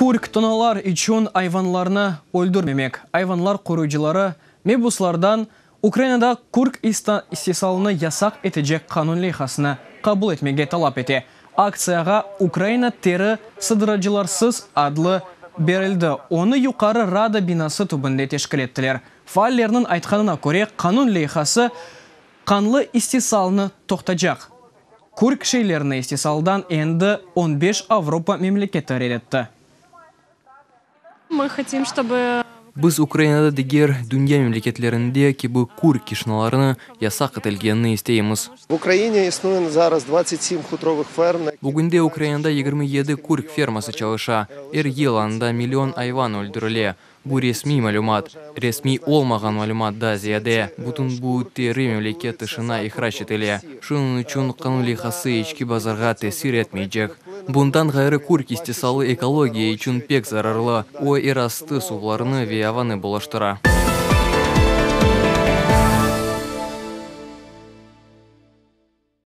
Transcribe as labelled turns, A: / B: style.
A: Kürk tonalar içün ayvanlarnı öldürmemek. Ayvanlar qoruyıcıları mebuslardan Ukrainada kürk istisalını yasaq etecek qanun leyhasını qabul etmege talap ete. Aktsiyağa Ukraina teri sıdırıcılarsız adlı berildi, onı Yuqarı Rada binası tübünde teşkil ettiler. Faallerniñ aytqanına köre, qanun leyhası qanlı istisalnı toqtacaq. Kürk şeylerini istisaldan endi 15 Avropa memleketi red etti.
B: Мы хотим, чтобы
C: Biz Ukrainada diger dünya memleketlerinde kibi kürk kişnalarını yasaq etilgenini isteymiz.
D: В Україні існує зараз 27 хутрових ферм.
C: Bugünde Ukrainada 27 kürk ferması çalışa. Er yıl anda million ayvan öldürile. Bu resmiy malümat. Resmiy olmağan malümat daa ziyade. Bütün bu teri memleket tışına ihrac etile. Şunıñ içün qanun leyhası içki bazarğa tesir etmeycek. Bundan ğayrı kürk istisalı ekologiya içün pek zararlı. O, yerastı suvlarını ve avanı bulaştıra.